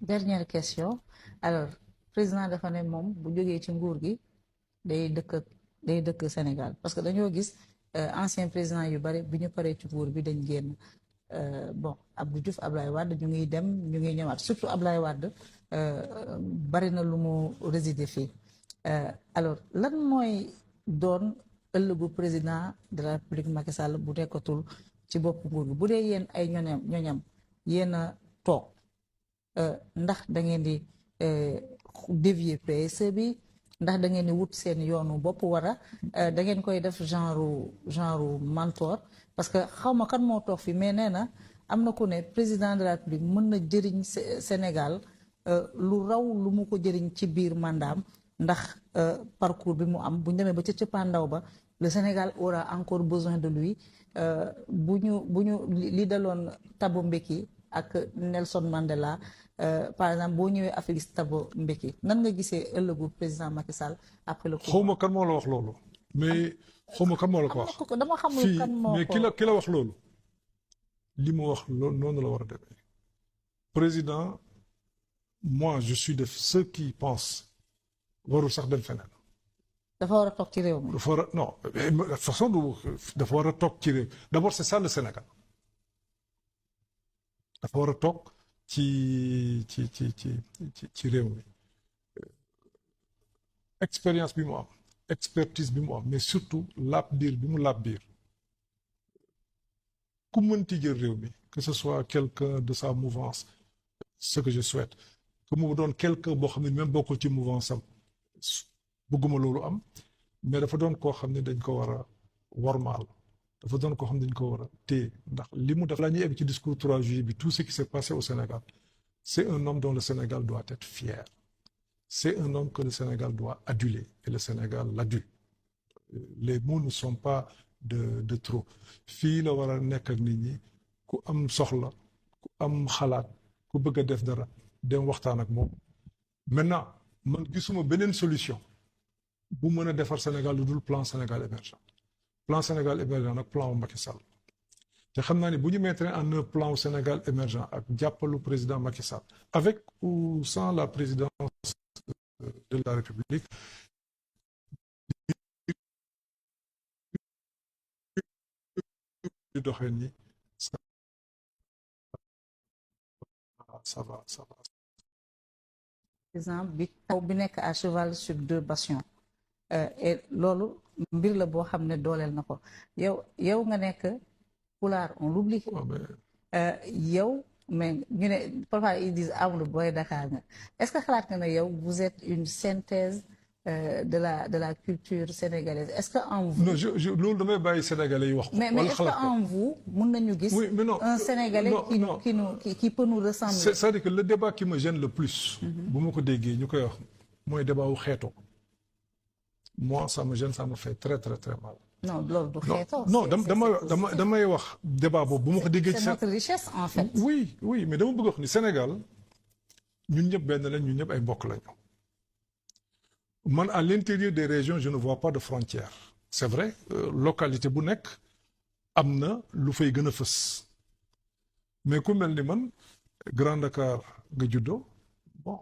dernière question alors président dafa ne moom bu jógee ci nguur gi day dëkk Sénégal parce que dañoo gis ancien président yu bari bi ñu paree ci nguur bi dañ génn bon Abdou Diouf Ablaye Wade ñu ngi dem ñu ngi ñëwaat surtout Ablaye Wade bari na lu mu résider fii alors lan mooy doon ëllëgu président de la République Macky Sall bu nekkatul ci bopp nguur gi bu dee yéen ay ñoñam yéen a toog ndax da ngeen di dévier PSE bi ndax da ngeen di wut seen yoonu bopp wara da ngeen koy def genre mentor parce que xaw ma kan moo toog fi mais nee na am na ku ne président de la République mën na jëriñ Sénégal lu raw lu mu ko jëriñ ci biir mandaam ndax parcours bi mu am bu ñu demee ba ca cëppaandaw ba le Sénégal aura encore besoin de lui bu ñu li daloon Thabo Mbeki ak Nelson Mandela par exemple boo ñëwee Afrique si Thabo Mbeki nan nga gisee ëllëgu président Macky Sall après le coup. xawma kan moo la wax loolu. mais xawma kan moo la ko wax. dama xamul kan moo ko mais ki la wax loolu. li mu wax loolu noonu la war a demee. président moi je suis de ceux qui pensent warul sax dem feneen. dafa war a toog ci réew mi. dafa war a non de façon dafa war a toog ci réew d'abord c'est ça le Sénégal. dafa war a toog ci réew mi expérience bi mu am expertise bi mu am mais surtout laab biir bi mu laab biir ku mënti jël réew mi que ce soit quelqu'un de sa mouvance ce que je souhaite que mu doon quelqu'un boo xam ne même bokkul ci mouvance am bëgguma loolu am mais dafa doon koo xam ne dañ ko war a wormaal dafa doon koo xam ne dañ ko war a téye ndax li mu def la ñuy egg ci discours 3 juillet bi tout ce qui s'est passé au Sénégal c'est un homme dont le Sénégal doit être fier c'est un homme que le Sénégal doit aduler et le Sénégal l'adule les mots ne sont pas de trop fii la war a nekk ak nit ñi ku am soxla ku am xalaat ku bëgg a def dara dem waxtaan ak moom maintenant man gisuma beneen solution bu mën a defar Sénégal lu dul plan Sénégal émergent plan Sénégal émergent nag plan wu Macky Sall te xam naa ne bu ñu mettre en œuvre plan wu Sénégal émergent ak jàppalu président Macky Sall avec ou sans la présidence de la République di doxee ni ça va. exemple bi taw bi nekk à cheval sur 2 bastions et loolu mbir la boo xam ne dooleel na ko yow nga nekk pulaar on l'oublie yow mais ñu ne parfois ils disent Amadou booy Dakar nga est-ce que xalaat nga ne yow vous êtes une synthèse de la culture sénégalaise est-ce que en vous. non je loolu damay bàyyi sénégalais yi wax ko. mais est-ce que en vous mun nañu gis. oui mais non un sénégalais qui peut nous ressembler. c'est-à-dire que le débat qui me gêne le plus. bu ma ko déggee ñu koy wax mooy débat wu xeetoo. moi ça me gêne ça me fait très très très mal. non loolu du xeetoo. non damay wax débat boobu bu ma ko déggee. c'est notre richesse en fait. oui mais dama bëgg wax ni Sénégal ñun ñëpp benn lañ ñun ñëpp ay mbokk lañu. man à l'intérieur des régions je ne vois pas de frontières. c'est vrai localité bu nekk am na lu fay gën a fës mais ku mel ni man Grand Dakar nga juddoo bon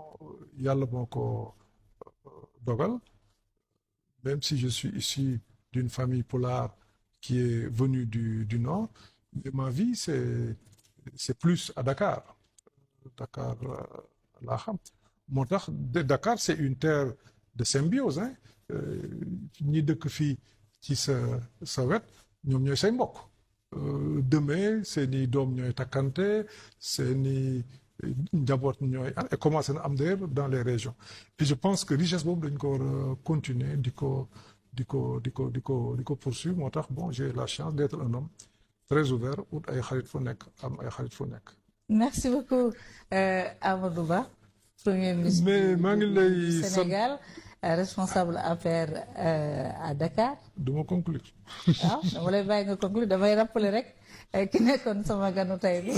yàlla moo ko dogal. Même si je suis issu d'une famille pulaar qui est venue du nord, mais ma vie c'est plus à Dakar. Dakar laa xam moo tax Dakar c'est une terre de symbiose hein ñi dëkk fii ci sa wet ñoom ñooy say mbokk. Demain seeni doom ñooy takkante seeni njaboot ñooy et commencé na am d'ailleurs dans les régions et je pense que richesse boobu dañ ko war a continuer di ko poursuivre moo tax bon j'ai la chance d'être un homme très ouvert ut ay xarit fu nekk am ay xarit fu nekk. merci beaucoup Amadou Ba premier ministre mais maa ngi lay du Sénégal responsable APR à Dakar. du ma conclure. waaw dama lay bàyyi nga conclure damay rappeler rek ki nekkoon sama ganu tey bi